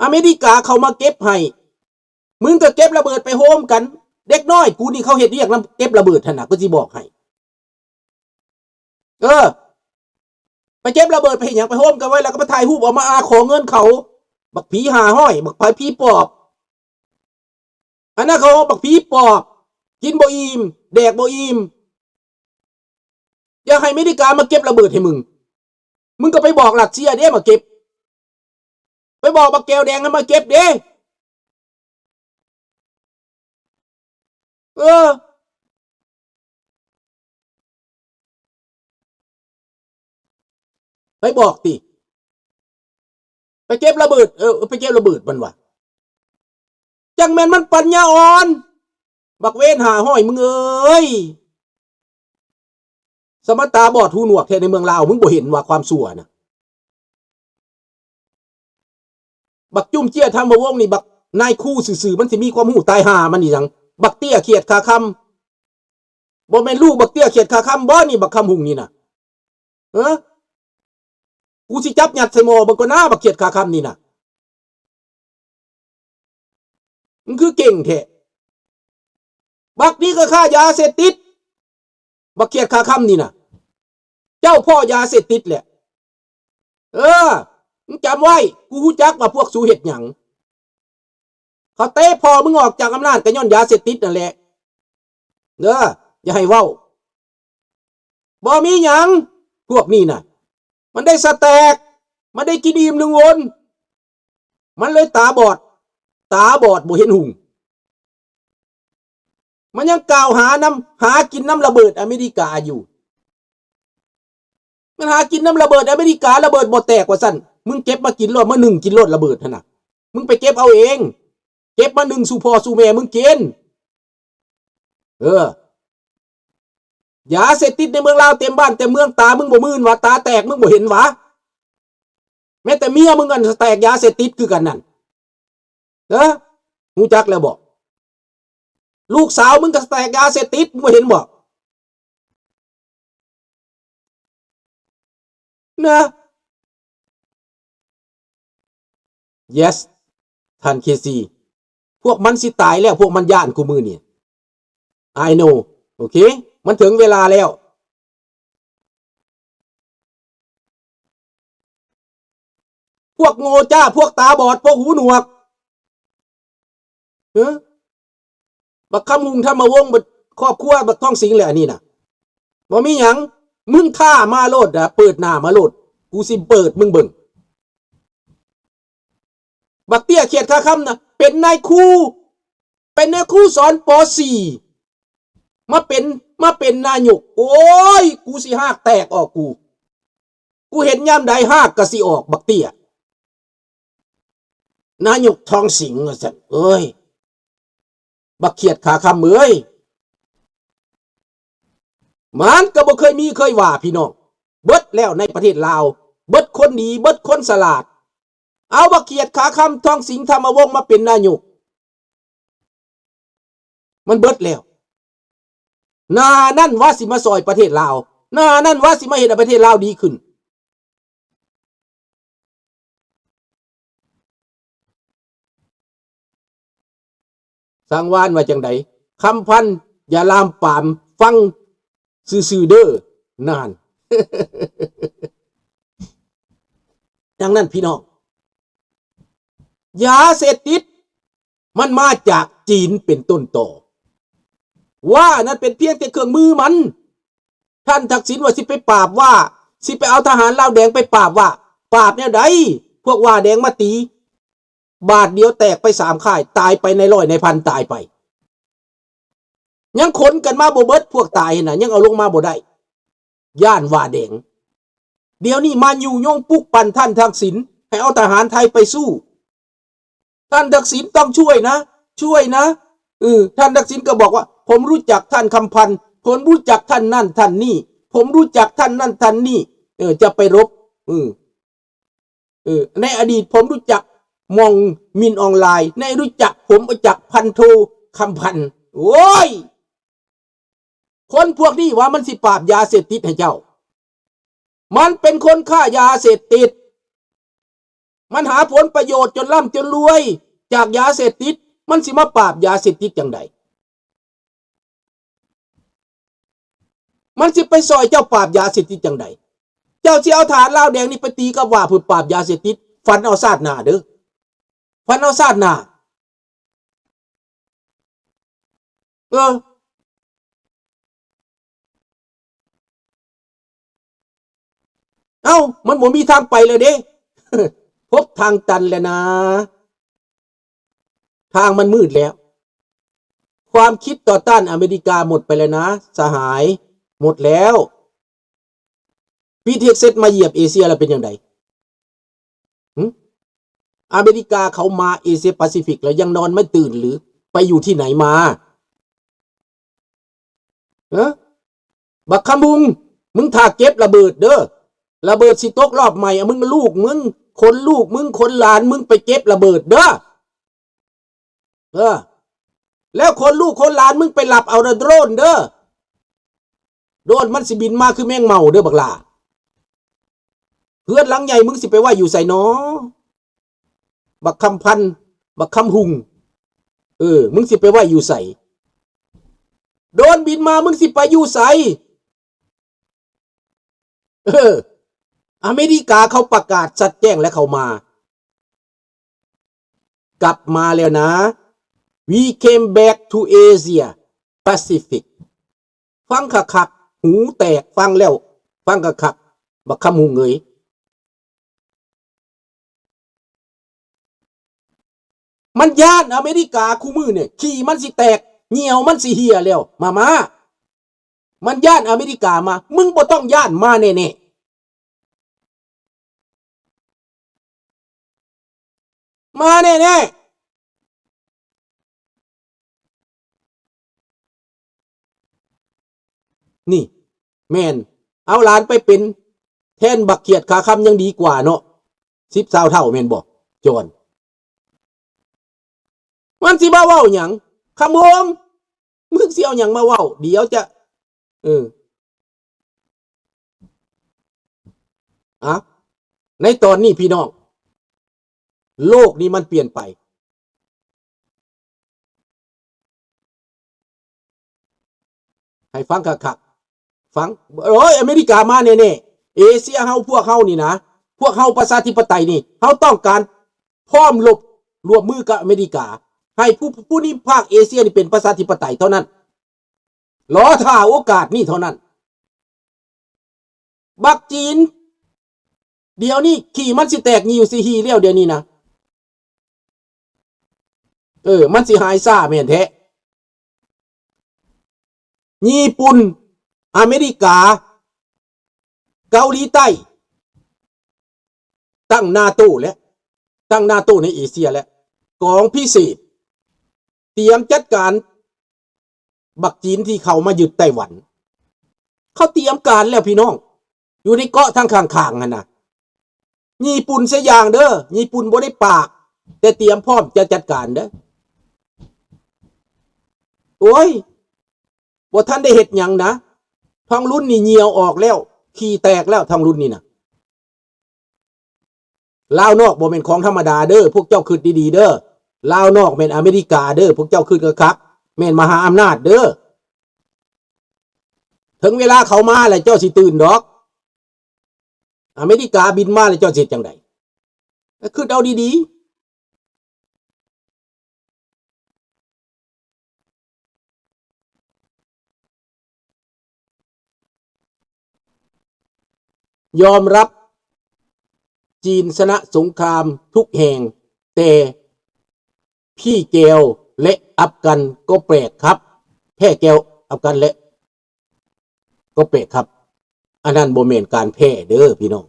ອາເມລິກາເຂົາມາເກັບໃຫ້ ມຶງກໍເກັບລະເບີດໄປໂຮມກັນ. ເດັກນ້ອຍກູນີ້ເຂົາເຮັດວຽກນຳເກັບລະເບີດຫັ້ນນະ ກູຊິບອກໃຫ້. ເອີ ໄປເກັບລະເບີດໄປເຮັດຫຍັງ? ໄປໂຮມກັນໄວ້ ແລ້ວກໍໄປຖ່າຍຮູບເອົາມາອາຂໍເງິນເຂົາ. ບັກຜີຫ້າຮ້ອຍ ບັກຜາຜີປອບ. ອັນນັ້ນເຂົາວ່າບັກຜີປອບ ກິນບໍ່ອີ່ມ ແດກບໍ່ອີ່ມ. ຢ່າໃຫ້ອາເມລິກາມາເກັບລະເບີດໃຫ້ມຶງ. ມຶງກໍໄປບອກຣັດເຊຍເດ້ມາເກັບ. ໄປບອກບັກແກ້ວແດງໃຫ້ມາເກັບເດ້. ເອີ ໄປບອກຕິ ໄປເກັບລະເບີດ ເອີ ໄປເກັບລະເບີດມັນວ່າ ຈັ່ງແມ່ນມັນປັນຍາອ່ອນ ບັກເວນຫ້າຮ້ອຍ ມຶງເອີຍ. ສະມາຕາບອດຫູໜວກແທ້ໃນເມືອງລາວ ມຶງບໍ່ເຫັນວ່າຄວາມຊົ່ວນະ? ບັກຈຸ້ມເຈ້ຍທຳມະວົງນີ້ ບັກນາຍຄູຊື່ໆ ມັນຊິມີຄວາມຮູ້ຕາຍຫ່າມັນອີຫຍັງ? ບັກເຕ້ຍຂຽດຂາຄຳ ບໍ່ແມ່ນລູກບັກເຕ້ຍຂຽດຂາຄຳບໍ່ນີ້ ບັກຄຳຫຸງນີ້ນະ? ເອີ ກູຊິຈັບຍັດໃສ່ໝໍ້ເບິ່ງກ່ອນນາ ບັກຂຽດຂາຄຳນີ້ນະ. ມັນຄືເກັ່ງແທ້. ບັກນີ້ກໍຄ້າຢາເສບຕິດ ບັກຂຽດຂາຄຳນີ້ນະ. ເຈົ້າພໍ້ຢາເສບຕິດແຫຼະ. ເອີ ມຶງຈຳໄວ້ ກູຮູ້ຈັກວ່າພວກສູເຮັດຫຍັງ. ເຂົາເຕະພໍ່ມຶງອອກຈາກອຳນາດກໍຍ້ອນຢາເສບຕິດນັ້ນແຫຼະ. ເດີ ຢ່າໃຫ້ເວົ້າ. ບໍ່ມີຫຍັງ ພວກນີ້ນະ ມັນໄດ້ສະແຕັກ ມັນໄດ້ກິນອີ່ມໜຶ່ງວົນ ມັນເລີຍຕາບອດ ຕາບອດບໍ່ເຫັນຫຸງ. ມັນຍັງກ່າວຫານຳ ຫາກິນນຳລະເບີດອາເມລິກາຢູ່. ມັນຫາກິນນຳລະເບີດອາເມລິກາ ລະເບີດບໍ່ແຕກວ່າຊັ້ນ. ມຶງເກັບມາກິນໂລດ ມາໜຶ້ງກິນໂລດລະເບີດຫັ້ນນະ. ມຶງໄປເກັບເອົາເອງ ເກັບມາໜຶ້ງສູ່ພໍ່ສູ່ແມ່ມຶງກິນ. ເອີ ຢາເສບຕິດໃນເມືອງລາວເຕັມບ້ານເຕັມເມືອງ ຕາມຶງບໍ່ມື່ນຫວາ? ຕາແຕກມຶງບໍ່ເຫັນຫວາ? ແມ້ແຕ່ເມຍມຶງອັນສະແຕັກຢາເສບຕິດຄືກັນນັ້ນ. ເອີ ຮູ້ຈັກແລ້ວບໍ? ລູກສາວມຶງກໍສະແຕັກຢາເສບຕິດ ມຶງບໍ່ເຫັນບໍ? ນະ Yes ທ່ານ ເຄຊີ ພວກມັນຊິຕາຍແລ້ວ ພວກມັນຢ້ານຄູ່ມື້ນີ້. I know. ໂອເຄ ມັນເຖິງເວລາແລ້ວ. ພວກໂງ່ຈ້າ ພວກຕາບອດ ພວກຫູໜວກ. ເອີ ບັກຄຳຫຸງທຳມະວົງ ບັກຄອບຄົວບັກທອງສິງແຫຼະ ອັນນີ້ນະ. ບໍ່ມີຫຍັງ ມຶງທ້າມາໂລດນະ ເປີດໜ້າມາໂລດ ກູຊິເປີດມຶງເບິ່ງ. ບັກເຕ້ຍຂຽດຂາຄຳນະ ເປັນນາຍຄູ ເປັນນາຍຄູສອນ ປໍສີ່ ມາເປັນ ມາເປັນນາຍົກ. ໂອ້ຍ ກູຊິຮາກແຕກອອກກູ. ກູເຫັນຍາມໃດຮາກກະຊິອອກ ບັກເຕ້ຍ. ນາຍົກທອງສິງວ່າຊັ້ນ. ເອີຍ ບັກຂຽດຂາຄຳເອີຍ ມັນກໍບໍ່ເຄີຍມີເຄີຍວ່າ ພີ່ນ້ອງ. ເບິດແລ້ວໃນປະເທດລາວ ເບິດຄົນດີ ເບິດຄົນສະຫຼາດ. ເອົາບັກຂຽດຂາຄຳ ທອງສິງທຳມະວົງ ມາເປັນນາຍົກ. ມັນເບິດແລ້ວ. ໜ້ານັ້ນວ່າຊິມາຊ່ອຍປະເທດລາວ ໜ້ານັ້ນວ່າຊິມາເຮັດໃຫ້ປະເທດລາວດີຂຶ້ນ. ສັງວານວ່າຈັ່ງໃດ? ຄຳພັນ ຢ່າລາມປາມ ຟັງຊື່ໆເດີ. ນັ້ນ. ດັ່ງນັ້ນ ພີ່ນ້ອງ, ຢາເສບຕິດ ມັນມາຈາກຈີນເປັນຕົ້ນຕໍ. ວ່ານັ້ນເປັນພຽງແຕ່ເຄື່ອງມືມັນ. ທ່ານທັກສິນວ່າຊິໄປປາບວ່າ, ຊິໄປເອົາທະຫານລາວແດງໄປປາບວ່າ. ປາບແນວໃດ? ພວກວ່າແດງມາຕີ ບາດດຽວແຕກໄປສາມຄ້າຍ, ຕາຍໄປນາຍຮ້ອຍນາຍພັນ, ຕາຍໄປ. ຍັງຂົນກັນມາບໍ່ເບິດ, ພວກຕາຍຫັ້ນນະ ຍັງເອົາລົງມາບໍ່ໄດ້, ຢ້ານວ່າແດງ. ດຽວນີ້ມາຍຸຍົງປຸກປັ່ນທ່ານທັກສິນ ໃຫ້ເອົາທະຫານໄທໄປສູ້. ທ່ານທັກສິນຕ້ອງຊ່ວຍນະ, ຊ່ວຍນະ. ເອີ ທ່ານທັກສິນກໍບອກວ່າ ຜົມຮູ້ຈັກທ່ານຄຳພັນ, ຜົມຮູ້ຈັກທ່ານນັ້ນທ່ານນີ້, ຜົມຮູ້ຈັກທ່ານນັ້ນທ່ານນີ້. ເອີ ຈະໄປລົບ. ເອີ ເອີ ໃນອະດີດຜົມຮູ້ຈັກໝ່ອງມິນອອງລາຍ, ໃນ ຮູ້ຈັກ ຜົມຮູ້ຈັກພັນໂທຄຳພັນ. ໂອ້ຍ ຄົນພວກນີ້ວ່າມັນຊິປາບຢາເສບຕິດໃຫ້ເຈົ້າ. ມັນເປັນຄົນຄ້າຢາເສບຕິດ. ມັນຫາຜົນປະໂຫຍດຈົນລ່ຳຈົນລວຍຈາກຢາເສບຕິດ, ມັນຊິມາປາບຢາເສບຕິດຈັ່ງໃດ? ມັນຊິໄປຊ່ອຍເຈົ້າປາບຢາເສບຕິດຈັ່ງໃດ? ເຈົ້າຊິເອົາທະຫານລາວແດງນີ້ໄປຕີກັບຫວ້າເພື່ອປາບຢາເສບຕິດ? ຝັນເອົາຊາດໜ້າເດີ້, ຝັນເອົາຊາດໜ້າ. ເອີ ເອົ້າ ມັນບໍ່ມີທາງໄປແລ້ວເດ້. ພົບທາງຕັນແລ້ວນາ, ທາງມັນມືດແລ້ວ. ຄວາມຄິດຕໍ່ຕ້ານອາເມລິກາໝົດໄປແລ້ວນາສະຫາຍ, ໝົດແລ້ວ. ປີເທັກຊັສມາຢຽບເອເຊຍແລ້ວເປັນຈັ່ງໃດ? ຫຶ? ອາເມລິກາເຂົາມາເອເຊຍປາຊີຟິກແລ້ວຍັງນອນໄມ່ຕື່ນຫຼື? ໄປຢູ່ທີ່ໄຫນມາ? ເອີ ບັກຄຳຮຸ່ງ, ມຶງຖ້າເກັບລະເບີດເດີ້. ລະເບີດຊິຕົກລອບໃໝ່, ເອົາ ມຶງ ລູກມຶງ, ຄົນລູກມຶງ, ຄົນຫຼານມຶງໄປເກັບລະເບີດເດີ້. ເອີ ແລ້ວຄົນລູກຄົນຫຼານມຶງໄປລັບເອົາໂດຣນເດີ້. ໂດຣນມັນຊິບິນມາຄືແມງເມົາເດີ້ບັກຫຼ້າ. ເຮືອນຫຼັງໃຫຍ່ມຶງຊິໄປໄວ້ຢູ່ໃສນໍ? ບັກຄຳພັນ, ບັກຄຳຮຸ່ງ, ເອີ ມຶງຊິໄປໄວ້ຢູ່ໃສ? ໂດຣນບິນມາ ມຶງຊິໄປຢູ່ໃສ? ເອີ ອາເມລິກາເຂົາປະກາດຊັດແຈ້ງແລ້ວເຂົາມາ, ກັບມາແລ້ວນາ. We came back to Asia Pacific. ຟັງຄັກໆ, ຫູແຕກ, ຟັງແລ້ວ, ຟັງຄັກໆ, ບັກຄຳຮຸ່ງເອີຍ. ມັນຢ້ານອາເມລິກາຄູ່ມື້ນີ້, ຂີ້ມັນຊິແຕກ, ຍ່ຽວມັນຊິເຫ່ຍແລ້ວ, ມາ ມາ. ມັນຢ້ານອາເມລິກາມາ, ມຶງບໍ່ຕ້ອງຢ້ານ, ມາແນ່ໆ. ມາແນ່ໆ. ນີ້ ແມ່ນ ເອົາຫຼານໄປເປັນແທນບັກຂຽດຂາຄຳຍັງດີກວ່າເນາະ, ສິບຊາວເທົ່າແມ່ນບໍ່ ຈອນ? ມັນຊິມາເວົ້າຫຍັງ? ຄຳວົງ ມຶງຊິເອົາຫຍັງມາເວົ້າ? ດຽວຈະ ເອີ ອະ ໃນຕອນນີ້ພີ່ນ້ອງ ໂລກນີ້ມັນປ່ຽນໄປ. ໃຫ້ຟັງຄັກໆ ຟັງ ໂອ້ຍ ອາເມລິກາມາແນ່ໆ. ເອເຊຍເຮົາ ພວກເຮົານີ້ນະ ພວກເຮົາປະຊາທິປະໄຕນີ້ ເຮົາຕ້ອງການພ້ອມລົບຮ່ວມມືກັບອາເມລິກາ ໃຫ້ຜູ້ ຜູ້ນິພາກເອເຊຍນີ້ເປັນປະຊາທິປະໄຕເທົ່ານັ້ນ. ລໍຖ້າໂອກາດນີ້ເທົ່ານັ້ນ. ບັກຈີນ ດຽວນີ້ຂີ້ມັນຊິແຕກ ຍິ້ວຊິຫີ່ແລ້ວ ດຽວນີ້ນະ. ເອີ ມັນຊິຫາຍຊ້າແມ່ນແທ້. ຍີ່ປຸ່ນ, ອາເມລິກາ, ເກົາຫຼີໃຕ້ ຕັ້ງນາໂຕແລ້ວ, ຕັ້ງນາໂຕໃນເອເຊຍແລ້ວ, ກອງພິເສດ ຕຽມຈັດການບັກຈີນທີ່ເຂົ້າມາຍຶດໄຕ້ຫວັນ. ເຂົາຕຽມການແລ້ວພີ່ນ້ອງ, ຢູ່ໃນເກາະທາງຂ້າງໆຫັ້ນນະ. ຍີ່ປຸ່ນຊະຢ່າງເດີ້, ຍີ່ປຸ່ນບໍ່ໄດ້ປາກ, ແຕ່ຕຽມພ້ອມຈະຈັດການເດີ້. ໂອ້ຍ ບໍ່ທັນໄດ້ເຮັດຫຍັງນະ, ທອງລຸນນີ້ຍ່ຽວອອກແລ້ວ, ຂີ້ແຕກແລ້ວ ທອງລຸນນີ້ນະ. ລາວນອກບໍ່ແມ່ນຂອງທຳມະດາເດີ້, ພວກເຈົ້າຄິດດີໆເດີ້. ລາວນອກແມ່ນອາເມລິກາເດີ້, ພວກເຈົ້າຄິດຄັກໆ, ແມ່ນມະຫາອຳນາດເດີ້. ເຖິງເວລາເຂົາມາແລ້ວ ເຈົ້າຊິຕື່ນດອກ. ອາເມລິກາບິນມາແລ້ວ ເຈົ້າຊິເຮັດຈັ່ງໃດ? ຄິດເອົາດີໆ. ຍອມຮັບ ຈີນຊະນະສົງຄາມທຸກແຫ່ງ, ແຕ່ພີ່ແກວ ແລະ ອັບກັນກໍແປກຄັບ. ແພ້ແກວ ອັບກັນ ແລະ ກໍແປກຄັບ. ອັນນັ້ນບໍ່ແມ່ນການແພ້ເດີ້ພີ່ນ້ອງ.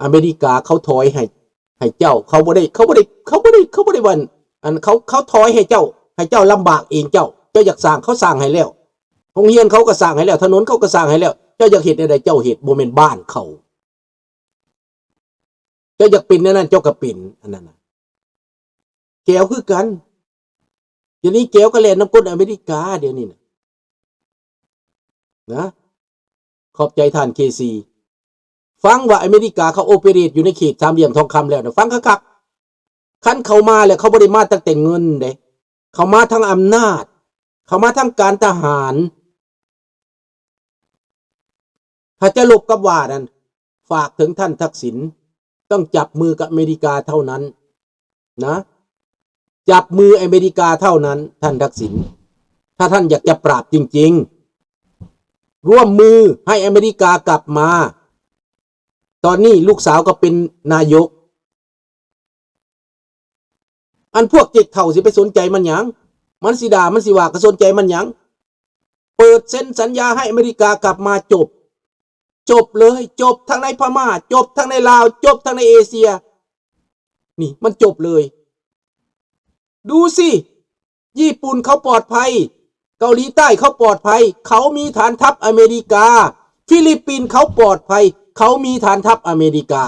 ອາເມລິກາເຂົາຖອຍໃຫ້ ໃຫ້ເຈົ້າ, ເຂົາບໍ່ໄດ້ ເຂົາບໍ່ໄດ້ ເຂົາບໍ່ໄດ້ ເຂົາບໍ່ໄດ້ວ່າ ອັນ ເຂົາ ເຂົາຖອຍໃຫ້ເຈົ້າ, ໃຫ້ເຈົ້າລຳບາກເອງເຈົ້າ. ເຈົ້າຢາກສ້າງ ເຂົາສ້າງໃຫ້ແລ້ວ. ໂຮງຮຽນເຂົາກໍສ້າງໃຫ້ແລ້ວ, ຖະໜົນເຂົາກໍສ້າງໃຫ້ແລ້ວ. ເຈົ້າຢາກເຮັດແນວໃດເຈົ້າເຮັດ, ບໍ່ແມ່ນບ້ານເຂົາ. ເຈົ້າຢາກເປັນແນວນັ້ນເຈົ້າກໍເປັນ, ອັນນັ້ນນະ. ແກວຄືກັນ. ດຽວນີ້ແກວກໍແລ່ນນຳກົ້ນອາເມລິກາ ດຽວນີ້ນະ ນະ. ຂອບໃຈທ່ານເຄຊີ. ຟັງວ່າອາເມລິກາເຂົາໂອເປເຣດຢູ່ໃນເຂດສາມຫຼ່ຽມທອງຄຳແລ້ວນະ ຟັງຄັກໆ. ຄັນເຂົາມາແລ້ວ ເຂົາບໍ່ໄດ້ມາຕັ້ງແຕ່ເງິນເດ້ ເຂົາມາທັງອຳນາດ ເຂົາມາທັງການທະຫານ. ຖ້າຈະລົບກັບຫວ້ານັ້ນ ຝາກເຖິງທ່ານທັກສິນ ຕ້ອງຈັບມືກັບອາເມລິກາເທົ່ານັ້ນນະ ຈັບມືອາເມລິກາເທົ່ານັ້ນ ທ່ານທັກສິນ ຖ້າທ່ານຢາກຈະປາບຈິງໆ ຮ່ວມມືໃຫ້ອາເມລິກາກັບມາ. ຕອນນີ້ລູກສາວກໍເປັນນາຍົກ ອັນພວກເຈັກເຖົ້າຊິໄປສົນໃຈມັນຫຍັງ? ມັນຊິດ່າ ມັນຊິວ່າ ກໍສົນໃຈມັນຫຍັງ? ເປີດເຊັນສັນຍາໃຫ້ອາເມລິກາກັບມາ ຈົບ ຈົບເລີຍ ຈົບທັງໃນພະມ້າ ຈົບທັງໃນລາວ ຈົບທັງໃນເອເຊຍ ນີ້ມັນຈົບເລີຍ. ດູຊິ ຍີ່ປຸ່ນເຂົາປອດໄພ ເກົາຫຼີໃຕ້ເຂົາປອດໄພ ເຂົາມີຖານທັບອາເມລິກາ ຟີລິບປິນເຂົາປອດໄພ ເຂົາມີຖານທັບອາເມລິກາ.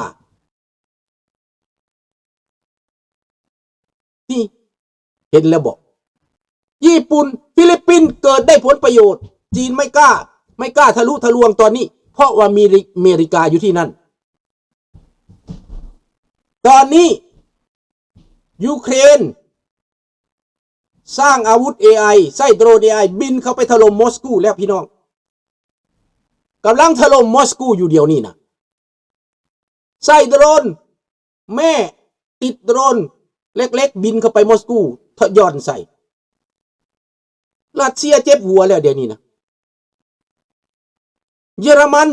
ນີ້ ເຫັນແລ້ວບໍ? ຍີ່ປຸ່ນ ຟີລິບປິນ ເກີດໄດ້ຜົນປະໂຫຍດ ຈີນໄມ່ກ້າ ໄມ່ກ້າທະລຸທະລວງຕອນນີ້ ເພາະວ່າມີ ເມລິກາຢູ່ທີ່ນັ້ນ. ຕອນນີ້ ຢູເຄຣນ ສ້າງອາວຸດເອໄອ ໃຊ້ໂດຣນເອໄອ ບິນເຂົ້າໄປຖະຫຼົ່ມມົສກູແລ້ວ ພີ່ນ້ອງ ກຳລັງຖະຫຼົ່ມມົສກູຢູ່ດຽວນີ້ນະ. ໃຊ້ໂດຣນ ແມ້ ຕິດໂດຣນເລັກໆ ບິນເຂົ້າໄປມົສກູ ທະ ຢ່ອນໃສ່. ຣັດເຊຍເຈັບຫົວແລ້ວດຽວນີ້ນະ. ເຢຍລະມັນ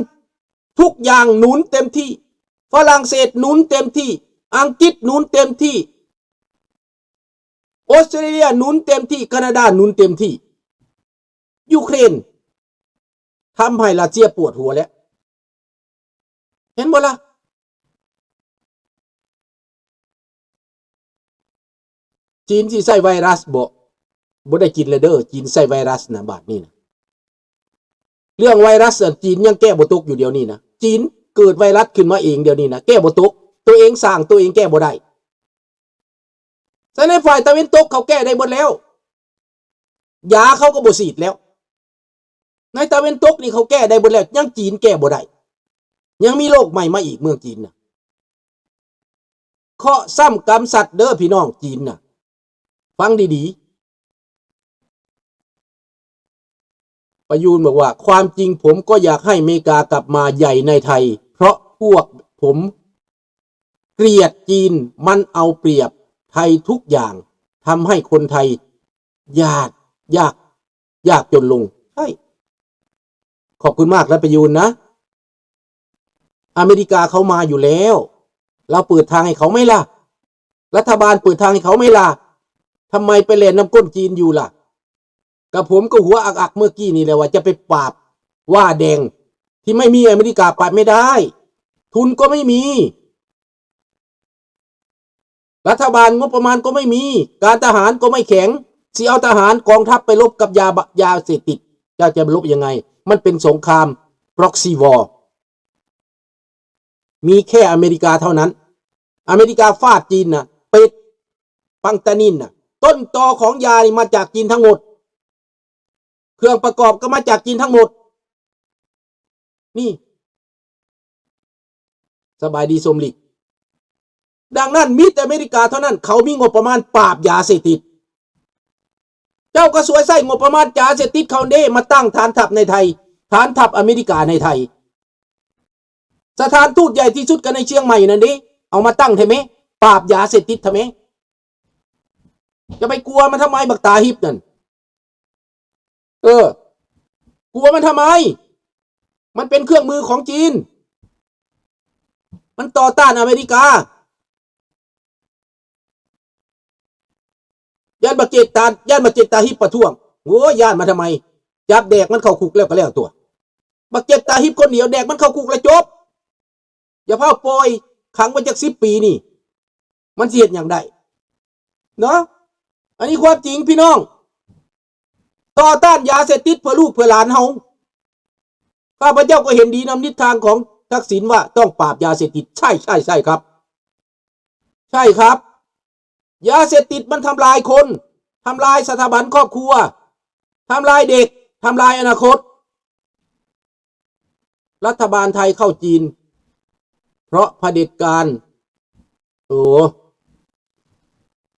ທຸກຢ່າງໜູນເຕັມທີ່ ຝຣັ່ງເສດໜູນເຕັມທີ່ ອັງກິດໜູນເຕັມທີ່ ອົດສະຕຣາເລຍໜູນເຕັມທີ່ ການາດາໜູນເຕັມທີ່. ຢູເຄຣນ ທຳໃຫ້ຣັດເຊຍປວດຫົວແລ້ວ ເຫັນບໍ່ລະ? ຈີນຊິໃຊ້ໄວຣັສບໍ? ບໍ່ໄດ້ກິນແລ້ວເດີ ຈີນໃຊ້ໄວຣັສນະ ບາດນີ້ນະ. ເລື່ອງໄວຣັສນະ ຈີນຍັງແກ້ບໍ່ຕົກຢູ່ດຽວນີ້ນະ. ຈີນເກີດໄວຣັສຂຶ້ນມາເອງດຽວນີ້ນະ ແກ້ບໍ່ຕົກ. ໂຕເອງສ້າງໂຕເອງແກ້ບໍ່ໄດ້. ໃສ່ໃນຝ່າຍຕາເວັນຕົກເຂົາແກ້ໄດ້ເບິດແລ້ວ. ຢາເຂົາກໍບໍ່ສີດແລ້ວ. ໃນຕາເວັນຕົກນີ້ເຂົາແກ້ໄດ້ເບິດແລ້ວ ຍັງຈີນແກ້ບໍ່ໄດ້. ຍັງມີໂລກໃໝ່ມາອີກ ເມືອງຈີນນະ. ເຄາະຊ້ຳກຳສັດເດີພີ່ນ້ອງຈີນນະ. ຟັງດີໆ. ປະຢູນບອກວ່າ ຄວາມຈິງຜົມກໍຢາກໃຫ້ເມກາກັບມາໃຫຍ່ໃນໄທ ເພາະພວກຜົມເກລຽດຈີນ ມັນເອົາປຽບໄທທຸກຢ່າງ ທຳໃຫ້ຄົນໄທຍາກ ຍາກ ຍາກຈົນລົງ. ໃຊ່ ຂອບຄຸນມາກນະປະຢູນນະ. ອາເມລິກາເຂົາມາຢູ່ແລ້ວ ລາວເປີດທາງໃຫ້ເຂົາໄໝລະ? ລັດຖະບານເປີດທາງໃຫ້ເຂົາໄໝລະ? ທຳໄມໄປແລ່ນນຳກົ້ນຈີນຢູ່ລະ? ກະຜົມກໍຫົວອັກໆເມື່ອກີ້ນີ້ແຫຼະວ່າຈະໄປປາບຫວ້າແດງ ທີ່ໄມ່ມີອາເມລິກາປາບໄມ່ໄດ້ ທຶນກໍໄມ່ມີ. ລັດຖະບານງົບປະມານກໍໄມ່ມີ ການທະຫານກໍໄມ່ແຂງ ຊິເອົາທະຫານກອງທັບໄປລົບກັບຢາບະ ຢາເສບຕິດ ເຈົ້າຈະໄປລົບຍັງໄງ? ມັນເປັນສົງຄາມ proxy war ມີແຄ່ອາເມລິກາເທົ່ານັ້ນ. ອາເມລິກາຟາດຈີນນະ ປິດ ປັງຕານິນນະ ຕົ້ນຕໍຂອງຢານີ້ມາຈາກຈີນທັງໝົດ ເຄື່ອງປະກອບກໍມາຈາກຈີນທັງໝົດ ນີ້ ສະບາຍດີ ສົມລິດ. ດັ່ງນັ້ນ ມີແຕ່ອາເມລິກາເທົ່ານັ້ນ ເຂົາມີງົບປະມານປາບຢາເສບຕິດ. ເຈົ້າກໍສວຍໃຊ້ງົບປະມານຢາເສບຕິດເຂົາເດ້ ມາຕັ້ງຖານທັບໃນໄທ ຖານທັບອາເມລິກາໃນໄທ. ສະຖານທູດໃຫຍ່ທີ່ສຸດກໍໃນຊຽງໃໝ່ນັ້ນເດ້ ເອົາມາຕັ້ງແທ້ແມ ປາບຢາເສບຕິດແທ້ແມ. ຈະໄປກົວມັນທຳໄມ ບັກຕາຮິບນັ້ນ? ເອີ ກົວມັນທຳໄມ? ມັນເປັນເຄື່ອງມືຂອງຈີນ ມັນຕໍ່ຕ້ານອາເມລິກາ. ຢ້ານບັກເຈັກຕາ ຢ້ານບັກເຈັກຕາຮິບປະທ້ວງ. ໂອ້ຍ ຢ້ານມາທຳໄມ? ຈັບແດກມັນເຂົ້າຄຸກແລ້ວກໍແລ້ວຕົວະ. ບັກເຈັກຕາຮິບຄົນດຽວ ແດກມັນເຂົ້າຄຸກແລ້ວຈົບ. ຢ່າພາວປ່ອຍ ຂັງໄວ້ຈັກສິບປີນີ້ ມັນຊິເຮັດຫຍັງໄດ້ເນາະ. ອັນນີ້ຄວາມຈິງພີ່ນ້ອງ ຕໍ່ຕ້ານຢາເສບຕິດເພື່ອລູກເພື່ອຫຼານເຮົາ. ຂ້າພະເຈົ້າກໍເຫັນດີນຳທິດທາງຂອງທັກສິນວ່າຕ້ອງປາບຢາເສບຕິດ. ໃຊ່ ໃຊ່ ໃຊ່ຄັບ ໃຊ່ຄັບ. ຢາເສບຕິດມັນທຳລາຍຄົນ ທຳລາຍສະຖາບັນຄອບຄົວ ທຳລາຍເດັກ ທຳລາຍອະນາຄົດ. ລັດຖະບານໄທເຂົ້າຈີນ ເພາະຜະເດັດການ ໂອ້